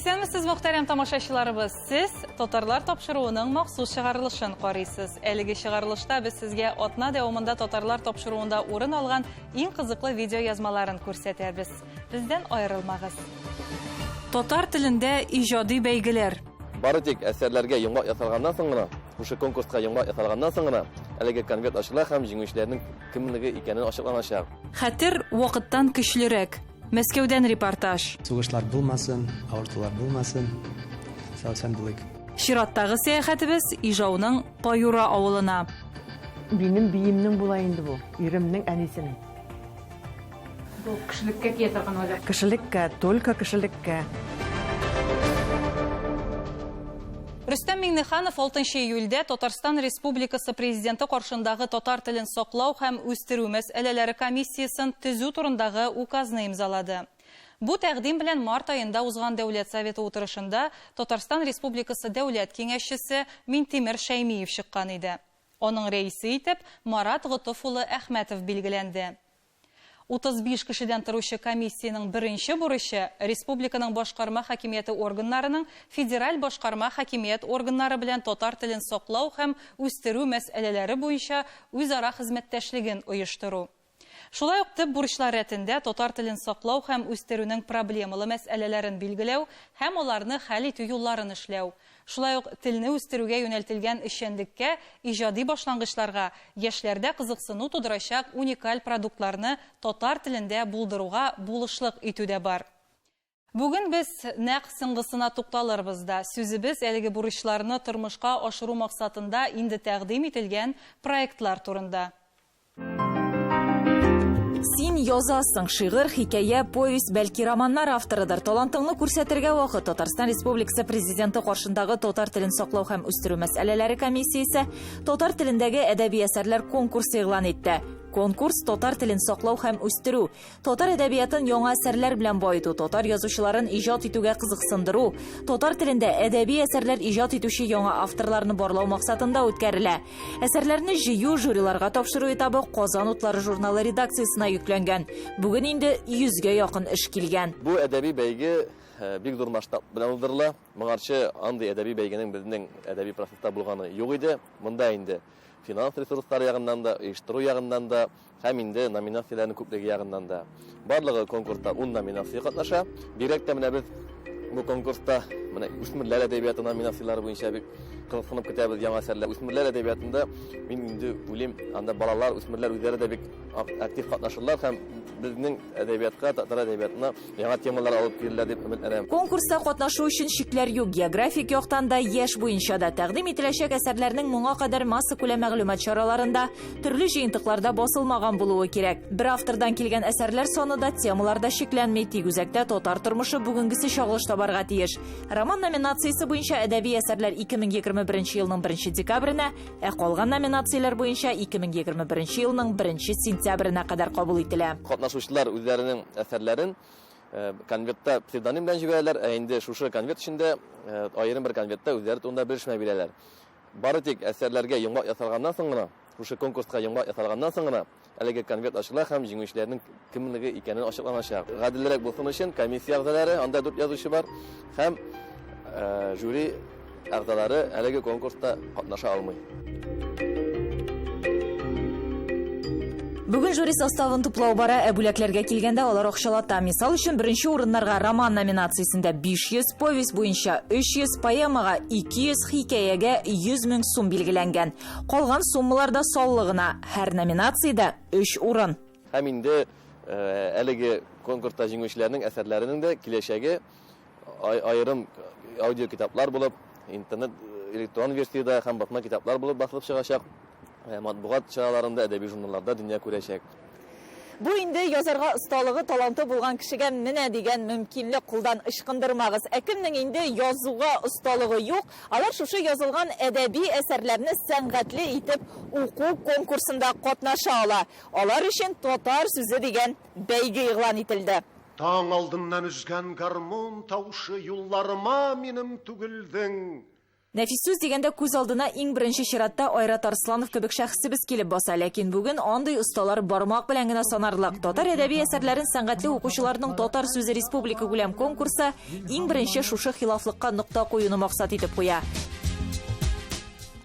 Исәнмесез, мөхтәрәм тамашачыларыбыз. Сез Татарлар тапшыруының махсус чыгарылышын карыйсыз. Әлеге чыгарылышта без сезгә атна дәвамында Татарлар тапшыруында урын алган иң кызыклы видео язмаларын күрсәтәбез. Бездән аерылмагыз. Татар телендә иҗади бәйгеләр. Бары тик әсәрләргә йомгак ясалганнан соң гына, шушы конкурска йомгак ясалганнан соң гына, әлеге конверт ачыла һәм җиңүчеләрнең кемлеге икәнен ачыкланачак. Хәтер вакыттан көчлерәк. Мәскәүдән репортаж. Сугышлар булмасын, авыртулар булмасын. Сау-исән булыйк. Чираттагы сәяхәтебез Ижауның Паюра авылына. Минем биемнең була инде бу, иремнең әнисенең. Бу кешелеккә кия торган уйлап. Кешелеккә, только кешелеккә. Рөстәм Миңнеханов 6 июльдә Татарстан Республикасы Президенты каршындагы татар телен саклау һәм үстерү мәсьәләләре комиссиясен төзү турындагы указны имзалады. Бу тәкъдим белән март аенда узган Дәүләт Советы утырышында Татарстан Республикасы Дәүләт Киңәшчесе Минтимер Шәймиев чыккан иде. Аның рәисе итеп Марат Готыф улы Әхмәтов билгеләнде. 35 кешедән торучы комиссиянең беренче бурычы, республиканың башкарма хакимияте органнарының федераль башкарма хакимият органнары белән татар телен саклау һәм үстерү мәсьәләләре буенча үзара хезмәттәшлеген оештыру. Шулай ук төп бурычлар рәтендә татар телен саклау һәм үстерүнең проблемалы мәсьәләләрен билгеләү һәм аларны хәл итү юлларын эшләү. Шулай ук телне үстерүгә юнәлтелгән эшчәнлеккә, иҗади башлангычларга, яшьләрдә кызыксыну тудырачак уникаль продуктларны татар телендә булдыруга булышлык итү дә бар. Бүген без нәкъ соңгысына тукталырбыз да. Сүзебез әлеге бурычларны тормышка ашыру максатында инде тәкъдим ителгән проектлар турында. Син язасың, шигырь, хикәя, повесть, бәлки романнар авторыдыр. Талантыңны күрсәтергә вакыт. Татарстан Республикасы Президенты каршындагы татар телен саклау һәм үстерү мәсьәләләре комиссиясе татар телендәге әдәби әсәрләр конкурсы игълан итте. Конкурс татар телен саклау һәм үстерү, Татар әдәбиятын яңа әсәрләр белән баету, татар язучыларын иҗат итүгә кызыксындыру, татар телендә әдәби әсәрләр иҗат итүче яңа авторларны барлау максатында үткәрелә. Әсәрләрне җыю, жюриларга тапшыру этабы Казан утлары журналы редакциясенә йөкләнгән. Бүген инде йөзгә якын эш килгән. Бу әдәби бәйге бик зур масштаб белән уздырыла. Моңарчы андый әдәби бәйгенең безнең әдәби процесста булганы юк иде. Монда инде финанс ресурслары ягыннан да, оештыру ягыннан да, Һәм инде номинацияләрнең күплеге ягыннан да. Барлыгы конкурста 10 номинация катнаша. Бигрәк тә менә без бу конкурста менә үсмерләр әдәбияты номинацияләре буенча бик кызыксынып көтәбез яңа әсәрләр. Үсмерләр әдәбиятында мин инде уйлыйм, анда балалар, үсмерләр үзләре дә бик актив катнашырлар һәм безнең әдәбиятка, татар әдәбиятына яңа темалар алып килерләр дип өметләнәм. Конкурста катнашу өчен чикләр юк, географик яктан да, яшь буенча да. Тәкъдим ителәчәк әсәрләрнең моңа кадәр массакүләм мәгълүмат чараларында, Төрле җыентыкларда басылмаган булуы кирәк. Бер автордан килгән әсәрләр саны да, темалар да чикләнми, тик үзәктә татар тормышы бүгенгесе чагылыш табарга тиеш. Роман номинациясе буенча әдәби әсәрләр 2021 елның 1 декабренә, ә калган номинацияләр буенча 2021 елның 1 сентябренә кадәр кабул ителә. Катнашучылар үзләренең әсәрләрен конвертта псевдоним белән җибәрәләр, ә инде шушы конверт эчендә аерым бер конвертта үзләре турында белешмә бирәләр. Бары тик әсәрләргә йомгак ясалганнан соң гына, шушы конкурска йомгак ясалганнан соң гына, әлеге конверт ачыла һәм җиңүчеләрнең кемлеге икәнен ачыкланачак. Гаделрәк булсын өчен комиссия әгъзалары, анда дүрт язучы бар, һәм жюри әгъзалары әлеге конкурста катнаша алмый. Бүген жюри составын туплау бара, ә бүләкләргә килгәндә алар акчалата. Мисал өчен, беренче урыннарга роман номинациясендә 500, повесть буенча 300, поэмага 200, хикәягә 100 мең сум билгеләнгән. Калган суммалар да саллы гына. Һәр номинациядә 3 урын. Һәм инде әлеге конкурста җиңүчеләрнең әсәрләренең дә киләчәге аерым аудиокитаплар булып, интернет электрон версиядә һәм басма китаплар булып басылып чыгачак, матбугат чараларында, әдәби журналларда дөнья күрәчәк. Бу инде язарга осталыгы, таланты булган кешегә менә дигән мөмкинлек, кулдан ычкындырмагыз. Ә кемнең инде язуга осталыгы юк, алар шушы язылган әдәби әсәрләрне сәнгатьле итеп уку конкурсында катнаша ала. Алар өчен Татар сүзе дигән бәйге игълан ителде. Таң алдыннан өзгән гармун тавышы Юлларыма минем түгелдең. Нәфис сүз дигәндә күз алдына иң беренче чиратта Айрат Арсланов кебек шәхесебез килеп баса. Ләкин бүген андый осталар бармак белән генә санарлык. Татар әдәби әсәрләрен сәнгатьле укучыларның Татар сүзе республика күләм конкурсы иң беренче шушы хилафлыкка нокта куюны максат итеп куя.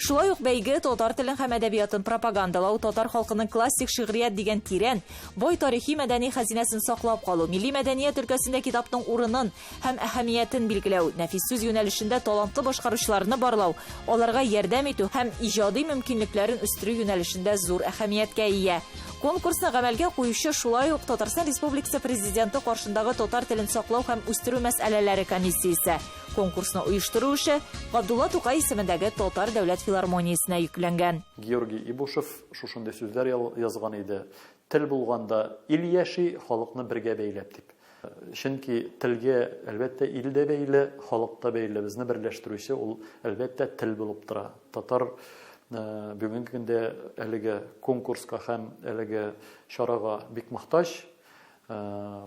Шулай ук бәйге татар телен һәм әдәбиятын пропагандалау, татар халкының классик шигърият дигән тирән, бай тарихи-мәдәни хәзинәсен саклап калу, милли мәдәният өлкәсендә китапның урынын һәм әһәмиятен билгеләү, нәфис сүз юнәлешендә талантлы башкаручыларны барлау, аларга ярдәм итү һәм иҗади мөмкинлекләрен үстерү юнәлешендә зур әһәмияткә ия. Конкурсны гамәлгә куючы шулай ук Татарстан Республикасы Президенты каршындагы татар телен саклау һәм үстерү мәсьәләләре комиссиясе. Конкурсны оештыру эше Габдулла Тукай исемендәге Татар дәүләт филармониясенә йөкләнгән. Георгий Ибушев шушындый сүзләр язган иде, Тел булганда ил яши, халыкны бергә бәйләп, дип. Чөнки телгә, әлбәттә, ил дә бәйле, халык та бәйле. Безне берләштерүче ул, әлбәттә, тел булып тора. Татар бүгенге көндә әлеге конкурска һәм әлеге чарага бик мохтаҗ.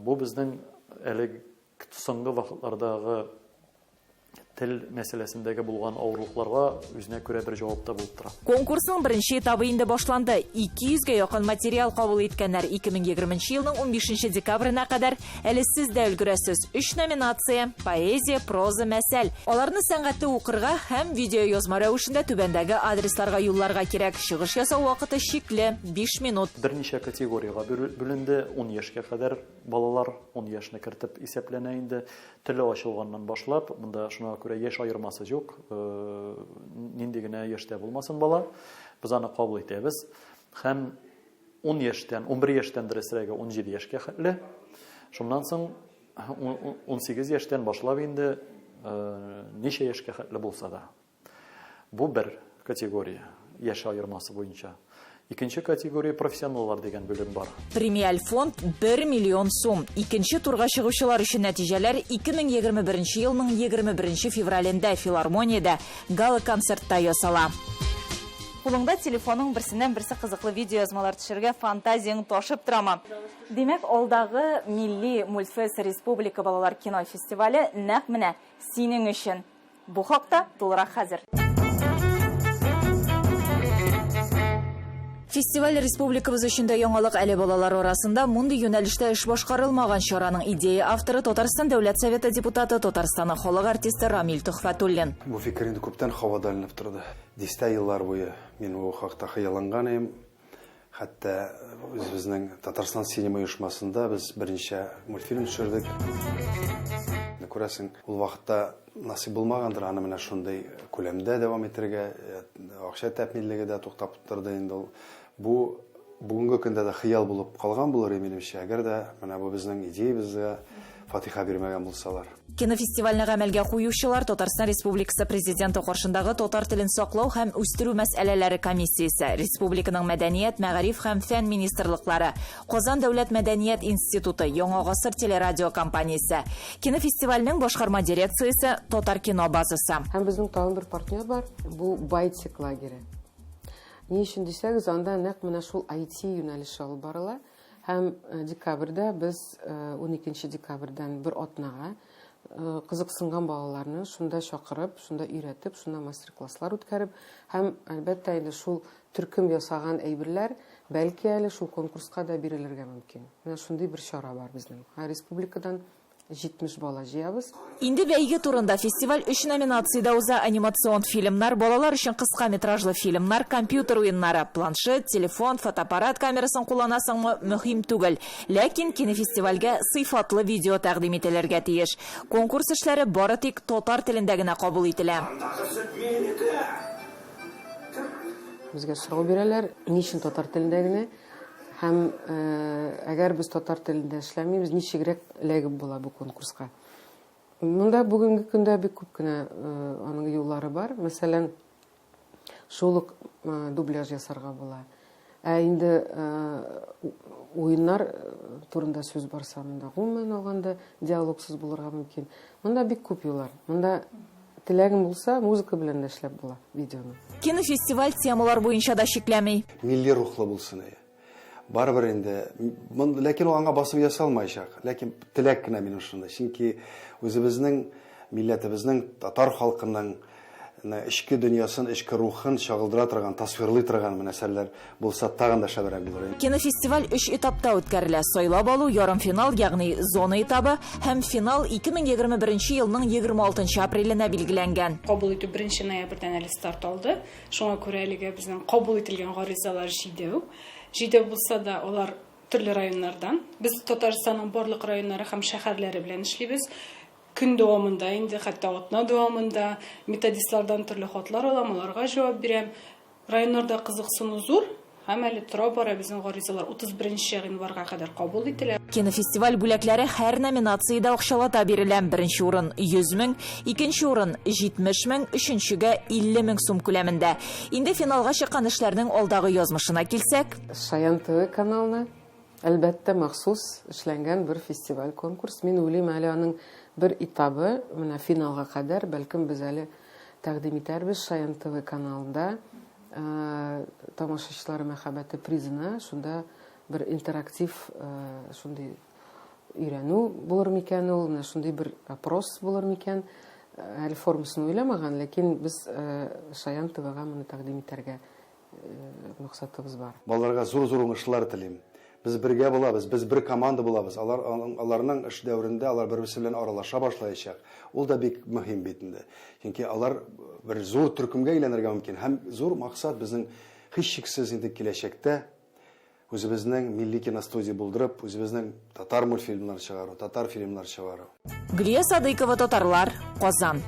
Бу безнең әле Соңгы вакытлардагы тел мәсьәләсендәге булган авырлыкларга үзенә күрә бер җавап та булып тора. Конкурсның беренче этабы инде башланды. 200 гә якын материал кабул иткәннәр. 2020 елның 15 декабренә кадәр әле сез дә өлгерәсез. Өч номинация, поэзия, проза, мәсәл. Аларны сәнгатьле укырга һәм видеоязма рәвешендә түбәндәге адресларга юлларга кирәк. Чыгыш ясау вакыты чикле, 5 минут. Берничә категориягә бүленде, ун яшькә кадәр Балалар ун яшьне кертеп исәпләнә инде. Теле ачылганнан башлап, монда шуңа күрә яшь аермасы юк. Нинди генә яшьтә булмасын бала, без аны кабул итәбез. Һәм 10 яшьтән, 11 яшьтән дөресрәге 17 яшькә хәтле. Шуннан соң 18 яшьтән башлап инде ничә яшькә хәтле булса да. Бу бер категория, яшь аермасы буенча. Икенче категория профессионаллар дигән бүлем бар. Премиаль фонд 1 миллион сум. Икенче турга чыгучылар өчен нәтиҗәләр 2021 елның 21 февралендә филармониядә гала-концертта ясала. Кулыңда телефоның берсеннән-берсе кызыклы видеоязмалар төшерергә фантазияң ташып торамы? Димәк, алдагы милли Мультфест республика балалар кино фестивале нәкъ менә синең өчен. Бу хакта тулырак хәзер. Фестиваль республикабыз өчен дә яңалык әле балалар арасында мондый юнәлештә эш башкарылмаган чараның идея авторы Татарстан Дәүләт Советы депутаты, Татарстанның халык артисты Рамил Төхфәтуллин. Бу фикер инде күптән һавада эленеп торды. Дистә еллар буе мин бу хакта хыялланган идем. Хәтта үзебезнең Татарстан синема оешмасында без берничә мультфильм төшердек. Күрәсең, ул вакытта насыйп булмагандыр аны менә шундый күләмдә дәвам итәргә, акча тәэминлеге дә туктап торды инде ул. Бу бүгенге көндә дә хыял булып калган булыр иде, минемчә, әгәр дә менә бу безнең идеябезгә фатиха бирмәгән булсалар. Кинофестивальне гамәлгә куючылар Татарстан Республикасы Президенты каршындагы татар телен саклау һәм үстерү мәсьәләләре комиссиясе, республиканың мәдәният, мәгариф һәм фән министрлыклары, Казан дәүләт мәдәният институты, Яңа гасыр телерадиокомпаниясе, кинофестивальнең башкарма дирекциясе, Татаркино базасы. Һәм безнең тагын бер партнер бар, бу Байтик лагере. Ни өчен дисәгез, анда нәкъ менә шул IT юнәлеше алып барыла. Һәм декабрьдә без уникенче декабрьдән бер атнага кызыксынган балаларны шунда чакырып, шунда өйрәтеп, шунда мастер-класслар үткәреп һәм, әлбәттә, инде шул төркем ясаган әйберләр бәлки әле шул конкурска да бирелергә мөмкин. Менә шундый бер чара бар безнең. Республикадан 70 бала җыябыз. Инде бәйге турында фестиваль өч номинациядә уза, анимацион фильмнар, балалар өчен кыска метражлы фильмнар, компьютер уеннары. Планшет, телефон, фотоаппарат камерасын кулланасыңмы, мөһим түгел. Ләкин кинофестивальгә сыйфатлы видео тәкъдим ителергә тиеш. Конкурс эшләре бары тик татар телендә генә кабул ителә. Андагы сөт минеке! Безгә сорау бирәләр, ни өчен татар телендә генә? Һәм әгәр без татар телендә эшләмибез, ничегрәк эләгеп була бу конкурска? Монда бүгенге көндә бик күп кенә аның юллары бар. Мәсәлән, шул ук дубляж ясарга була. Ә инде уеннар турында сүз барса, монда гомумән алганда диалогсыз булырга мөмкин. Монда бик күп юллар. Монда теләгең булса, музыка белән дә эшләп була видеоны. Кинофестиваль темалар буенча да чикләми. Милли рухлы булсын әйе. Барыбер инде, ләкин ул аңа басым ясалмаячак. Ләкин теләк кенә минем шунда. Чөнки үзебезнең милләтебезнең, татар халкының эчке дөньясын, эчке рухын чагылдыра торган, тасвирлый торган менә әсәрләр булса тагын да шәбрәк булыр иде. Кинофестиваль өч этапта үткәрелә. Сайлап алу, ярымфинал, ягъни зона этабы һәм финал 2021 елның 26 апреленә билгеләнгән. Кабул итү 1 ноябрьдән әле старт алды. Шуңа күрә әлегә безнең кабул ителгән гаризалар җидәү. Җидәү булса да, алар төрле районнардан. Без Татарстанның барлык районнары һәм шәһәрләре белән эшлибез. Көн дәвамында инде, хәтта атна дәвамында методистлардан төрле хатлар алам, аларга җавап бирәм. Районнарда кызыксыну зур һәм әле тора-бара безнең гаризалар 31 гыйнварга кадәр кабул ителә. Кинофестиваль бүләкләре һәр номинациядә акчалата бирелә. Беренче урын 100 мең, икенче урын 70 мең, өченчегә 50 мең сум күләмендә. Инде финалга чыккан эшләрнең алдагы язмышына килсәк. Шаян ТВ каналына Әлбәттә, махсус эшләнгән бер фестиваль-конкурс. Мин уйлыйм, әле аның бер этабы, менә финалга кадәр, бәлкем, без әле тәкъдим итәрбез Шаян ТВ каналында тамашачылар мәхәббәте призына, шунда бер интерактив шундый өйрәнү булыр микән ул, менә шундый бер опрос булыр микән. Әле формасын уйламаган, ләкин без Шаян ТВга моны тәкъдим итәргә максатыбыз бар. Балаларга зур-зур уңышлар телим. Без бергә булабыз, без бер команда булабыз. Алар, аларның эш дәверендә алар бер-берсе белән аралаша башлаячак. Ул да бик мөһим бит инде. Чөнки алар бер зур төркемгә әйләнергә мөмкин. Һәм зур максат безнең һичшиксез инде киләчәктә Үзебезнең милли киностудия булдырып, үзебезнең татар мультфильмнар чыгару, татар фильмнар чыгару. Гөлия Садыйкова, Татарлар, Казан.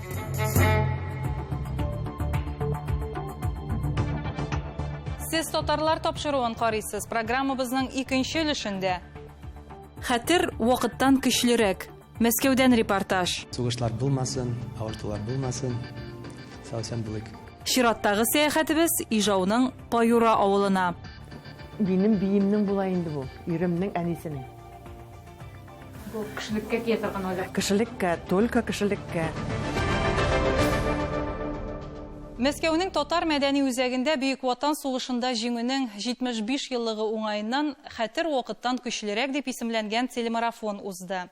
Сез Татарлар тапшыруын карыйсыз. Программабызның икенче өлешендә. Хәтер вакыттан көчлерәк. Мәскәүдән репортаж. Сугышлар булмасын, авыртулар булмасын. Сау-исән булыйк. Чираттагы сәяхәтебез Ижауның Паюра авылына. Минем биемнең була инде бу, иремнең әнисенең. Бу кешелеккә кия торган оля. Кешелеккә, только кешелеккә. Мәскәүнең Татар мәдәни үзәгендә Бөек Ватан сугышында Җиңүнең 75 еллыгы уңаеннан Хәтер вакыттан көчлерәк дип исемләнгән телемарафон узды.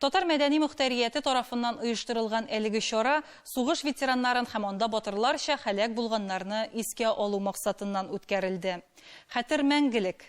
Татар мәдәни мохтәрияте тарафыннан оештырылган әлеге чара сугыш ветераннарын һәм анда батырларча һәлак булганнарны искә алу максатыннан үткәрелде. Хәтер мәңгелек!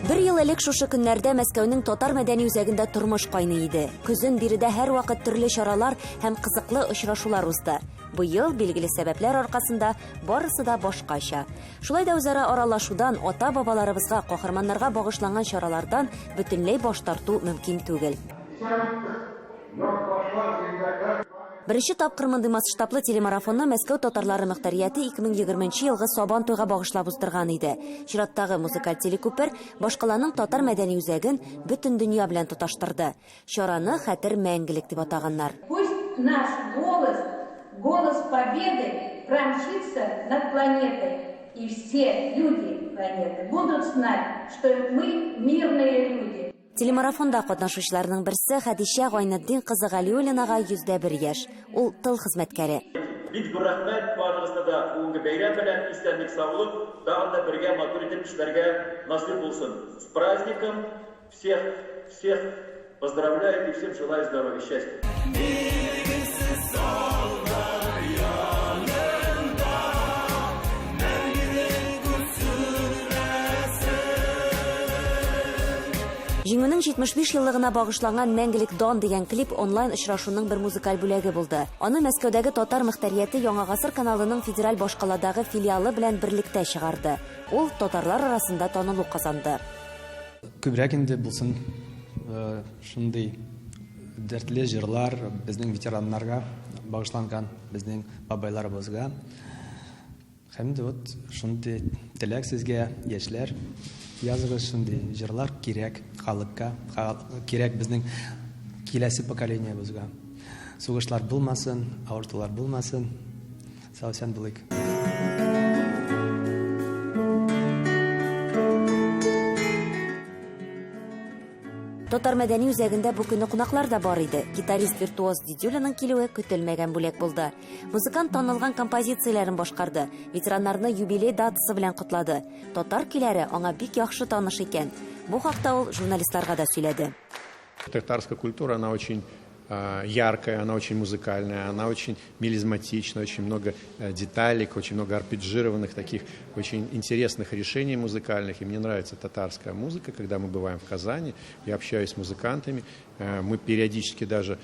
Бер ел элек шушы көннәрдә Мәскәүнең Татар мәдәни үзәгендә тормыш кайный иде. Көзен биредә һәрвакыт төрле чаралар һәм кызыклы очрашулар узды. Быел, билгеле сәбәпләр аркасында, барысы да башкача. Шулай да үзара аралашудан, ата-бабаларыбызга, каһарманнарга багышланган чаралардан бөтенләй баш тарту мөмкин түгел. Беренче тапкыр мондый масштаблы телемарафонны Мәскәү татарлары мөхтәрияте 2020 елгы Сабан туйга багышлап уздырган иде. Чираттагы музыкаль телекүпер башкаланың татар мәдәни үзәген бөтен дөнья белән тоташтырды. Чараны Хәтер мәңгелек дип атаганнар. Пусть наш голос, голос победы промчится над планетой, и все люди планеты будут знать, что мы мирные люди. Телемарафонда катнашучыларның берсе Хәдичә Гайнетдин кызы Галиуллинага 101 яшь. Ул тыл хезмәткәре. Бик зур рәхмәт барыгызны да бүгенге бәйрәм белән, исәнлек-саулык, тагын да бергә матур итеп эшләргә насыйп булсын. С праздником! Всех, всех поздравляю и всем желаю здоровья, счастья. Билгесез солдат янында мәңгелек ут сүнмәсен. Җиңүнең 75 еллыгына багышланган Мәңгелек дан дигән клип онлайн очрашуның бер музыкаль бүләге булды. Аны Мәскәүдәге Татар мөхтәрияте Яңа гасыр каналының федераль башкаладагы филиалы белән берлектә чыгарды. Ул татарлар арасында танылу казанды. Күбрәк инде булсын шундый дәртле җырлар безнең ветераннарга багышланган, безнең бабайларыбызга. Һәм инде вот шундый теләк сезгә, яшьләр, языгыз шундый җырлар кирәк халыкка, кирәк безнең киләсе поколениебызга. Сугышлар булмасын, авыртулар булмасын. Сау-исән булыйк. Татар мәдәни үзәгендә бу көнне кунаклар да бар иде. Гитарист-виртуоз Дидюляның килүе көтелмәгән бүләк булды. Музыкант танылган композицияләрен башкарды, ветераннарны юбилей датасы белән котлады. Татар көйләре аңа бик яхшы таныш икән. Бу хакта ул журналистларга да сөйләде. Татарская культура, она очень яркая, она очень музыкальная, она очень мелизматична, очень много деталек, очень много арпеджированных таких очень интересных решений музыкальных. И мне нравится татарская музыка, когда мы бываем в Казани, я общаюсь с музыкантами, мы периодически даже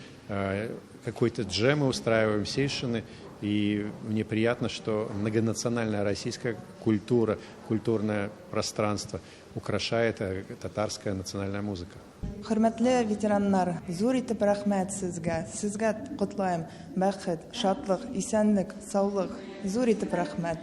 какой-то джемы устраиваем, сейшины. И мне приятно, что многонациональная российская культура, культурное пространство украшает татарская национальная музыка. Хөрмәтле ветераннар, зур итеп рәхмәт сезгә. Сезгә котлыйм бәхет, шатлык, исәнлек, саулык. Зур итеп рәхмәт.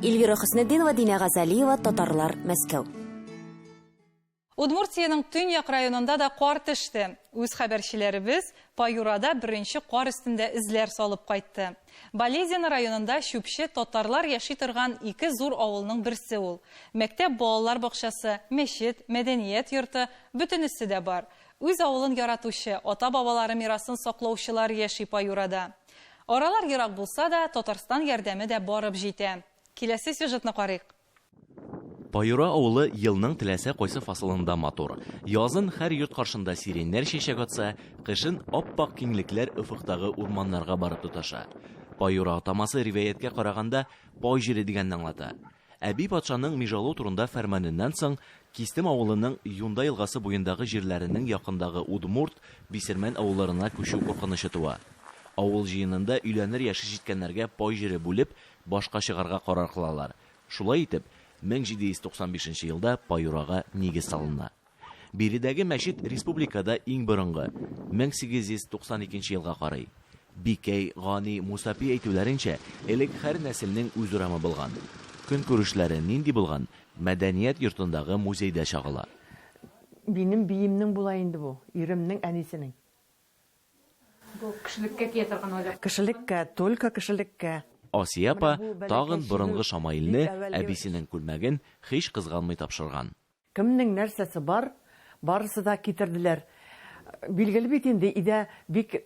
Эльвира Хөснетдинова, Динә Газалиева, Татарлар, Мәскәү. Удмуртиянең төньяк районында да кар төште. Үз хәбәрчеләребез Паюрада беренче кар өстендә эзләр салып кайтты. Балезина районында Чүпче татарлар яши торган ике зур авылның берсе ул. Мәктәп, балалар бакчасы, мәчет, мәдәният йорты бөтенесе дә бар. Үз авылын яратучы, ата-бабалары мирасын саклаучылар яши Паюрада. Аралар ерак булса да, Татарстан ярдәме дә барып җитә. Киләсе сюжетны карыйк. Паюра авылы елның теләсә кайсы фасылында матур. Язын һәр йорт каршында сиреньнәр чәчәк атса, кышын ап-ак киңлекләр офыктагы урманнарга барып тоташа. Паюра атамасы риваятькә караганда пай җире дигәнне аңлата. Әби патшаның Межалу турында фәрманыннан соң Кистем авылының Юнда елгасы буендагы җирләренең якындагы Удмурт, Бисермән авылларына күчү куркынычы туа. Авыл җыенында өйләнер яше җиткәннәргә пай җире бүлеп, башка чыгарга карар кылалар. Шулай итеп, 1795 нче елда Паюрага нигез салына. Биредәге мәчет республикада иң борынгы, 1892 елга карый. Бикәй, Гани, Мусапи әйтүләренчә, элек һәр нәселнең үз урамы булган. Көнкүрешләре нинди булган, мәдәният йортындагы музейда чагыла. Минем биемнең була инде бу, иремнең әнисенең. Бу кешелеккә тия торган уйлар. Кешелеккә, только кешелеккә. Асия апа тагын борынгы шамаилне, әбисенең күлмәген һич кызганмый тапшырган. Кемнең нәрсәсе бар, барысы да китерделәр. Билгеле бит инде, өйдә бик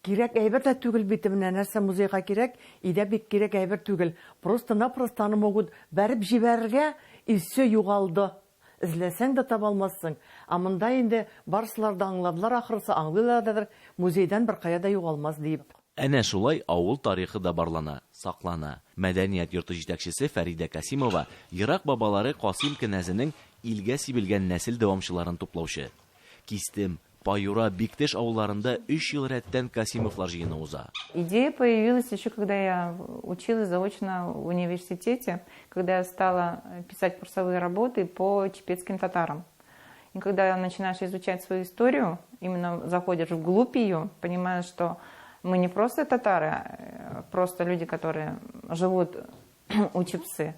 кирәк әйбер дә түгел бит, менә нәрсә музейга кирәк, өйдә бик кирәк әйбер түгел. Просто-напросто аны могут бәреп җибәрергә, и все югалды. Эзләсәң дә таба алмассың. Ә монда инде барысылар да аңладылар ахрысы, аңлыйлардыр, музейдан беркая да югалмас диеп. Әнә шулай авыл тарихы да барлана, саклана. Мәдәният йорты җитәкчесе Фәридә Касимова ерак бабалары Касыйм кенәзенең илгә сибелгән нәсел дәвамчыларын туплаучы. Кистем, Паюра, Биктеш авылларында өч ел рәттән Касимовлар җыены уза. Идея появилась еще, когда я училась заочно в университете, когда я стала писать курсовые работы по чепецким татарам. И когда начинаешь изучать свою историю, именно заходишь вглубь ее, понимаешь, что мы не просто татары, а просто люди, которые живут у Чепцы.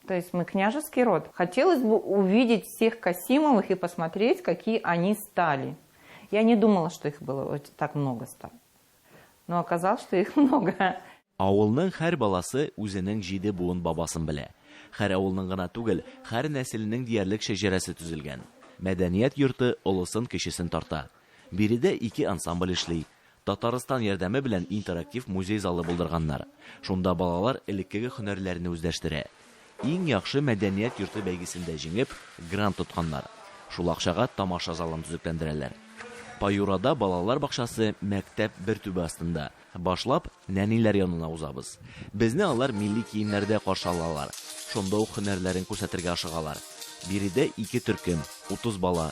То есть мы княжеский род. Хотелось бы увидеть всех Касимовых и посмотреть, какие они стали. Я не думала, что их было вот так много стало. Но оказалось, что их много. Авылның һәр баласы үзенең җиде буын бабасын белә. Һәр авылның гына түгел, һәр нәселнең диярлек шәҗәрәсе төзелгән. Мәдәният йорты олысын-кечесен тарта. Биредә ике ансамбль эшли. Татарстан ярдәме белән интерактив музей залы булдырганнар. Шунда балалар элеккеге һөнәрләрне үзләштерә. Иң яхшы мәдәният йорты бәйгесендә җиңеп, грант тотканнар. Шул акчага тамаша залын төзекләндерәләр. Паюрада балалар бакчасы, мәктәп бер түбә астында. Башлап, нәниләр янына узабыз. Безне алар милли киемнәрдә каршы алалар. Шунда ук һөнәрләрен күрсәтергә ашыгалар. Биредә ике төркем, 30 бала.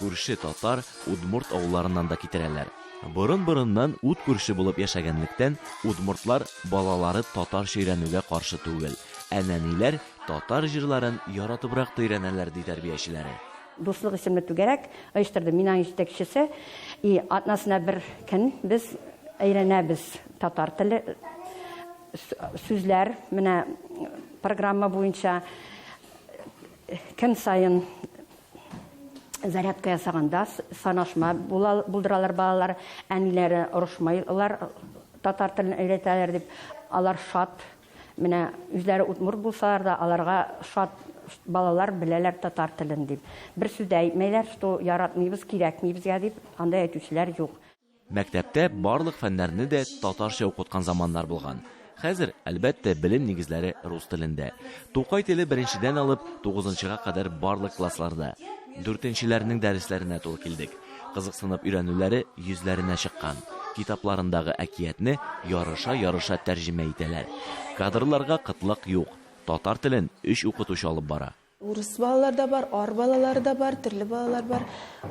Күрше татар, удмурт авылларыннан да китерәләр. Борын-борыннан ут күрше булып яшәгәнлектән, удмуртлар балалары татарча өйрәнүгә каршы түгел. Ә нәниләр татар җырларын яратыбрак та өйрәнәләр, ди тәрбиячеләре. Дуслык исемле түгәрәк оештырды. Мин аның җитәкчесе. И атнасына бер көн без әйләнәбез татар теле сүзләр менә программа буенча көн саен зарядка ясаганда санашма булдыралар балалар, әниләре орышмыйлар, татар телен өйрәтәләр дип, алар шат. Менә үзләре удмурт булсалар да, аларга шат, балалар беләләр татар телен дип. Бер сүз дә әйтмәйләр, что яратмыйбыз, кирәкми безгә дип, андай әйтүчеләр юк. Мәктәптә барлык фәннәрне дә татарча укыткан заманнар булган. Хәзер, әлбәттә, белем нигезләре рус телендә. Тукай теле беренчедән алып тугызынчыга кадәр барлык классларда. Дүртенчеләрнең дәресләренә туры килдек. Кызыксынып өйрәнүләре йөзләренә чыккан. Китапларындагы әкиятне ярыша-ярыша тәрҗемә итәләр. Кадрларга кытлык юк. Татар телен өч укытучы алып бара. Урыс балалар да бар, ар балалары да бар, төрле балалар бар.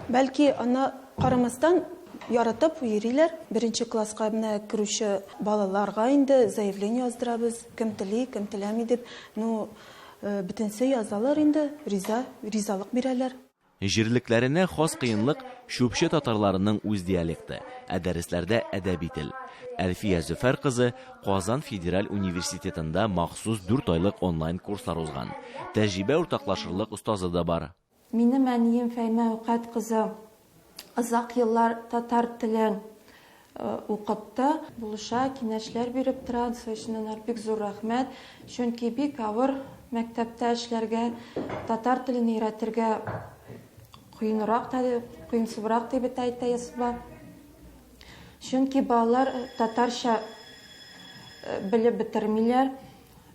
Бәлки, ана карамастан, яратып йөриләр. Беренче класска менә керүче балаларга инде заявление яздырабыз, кем тели, кем теләми дип. Ну, бөтенесе язалар инде, риза, ризалык бирәләр. Җирлекләренә хас кыенлык, Чүпче татарларының үз диалекты, ә дәресләрдә әдәби тел. Әлфия Зөфәр кызы Казан федераль университетында махсус дүрт айлык онлайн курслар узган. Тәҗрибә уртаклашырлык остазы да бар. Минем әнием Фәймә Әүкать кызы озак еллар татар телен укытты. Булыша, киңәшләр биреп тора. Ансы өчен анар бик зур рәхмәт. Чөнки бик авыр мәктәптә эшләргә, татар телен өйрәтергә кыенрак та, кыенсыбрак дип тә әйтәсе бар. Чөнки балалар татарча белеп бетермиләр.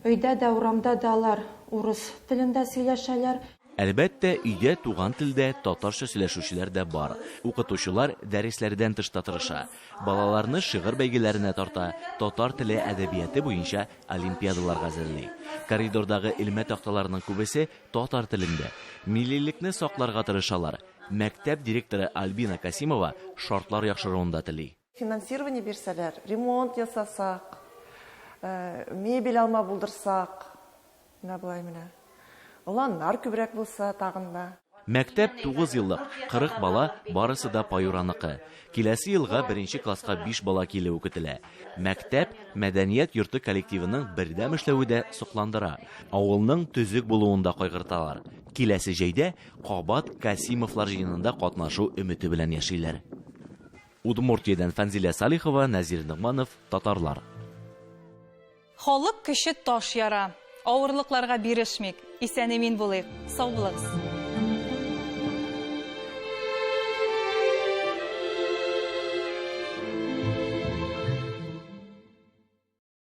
Өйдә дә, урамда да алар урыс телендә сөйләшәләр. Әлбәттә, өйдә туган телдә татарча сөйләшүчеләр дә бар. Укытучылар дәресләрдән тыш та тырыша. Балаларны шигырь бәйгеләренә тарта, татар теле, әдәбияте буенча олимпиадаларга әзерли. Коридордагы элмә такталарның күбесе татар телендә. Миллилекне сакларга тырышалар. Мәктәп директоры Альбина Касимова шартлар яхшыруын да тели. Финансирование бирсәләр, ремонт ясасак, мебель алма булдырсак, менә болай менә. Оланнар күбрәк булса тагын да. Мәктәп тугызъеллык, 40 бала, барысы да Паюраныкы. Киләсе елга беренче класска биш бала килүе көтелә. Мәктәп, мәдәният йорты коллективының бердәм эшләве дә сокландыра. Авылның төзек булуын да кайгырталар. Киләсе җәйдә кабат Касимовлар җыенында катнашу өмете белән яшиләр. Удмуртиядән Фәнзилә Салихова, Нәзир Ногманов, Татарлар. Халык көче таш яра. Авырлыкларга бирешмик, исән-имин булыйк. Сау булыгыз!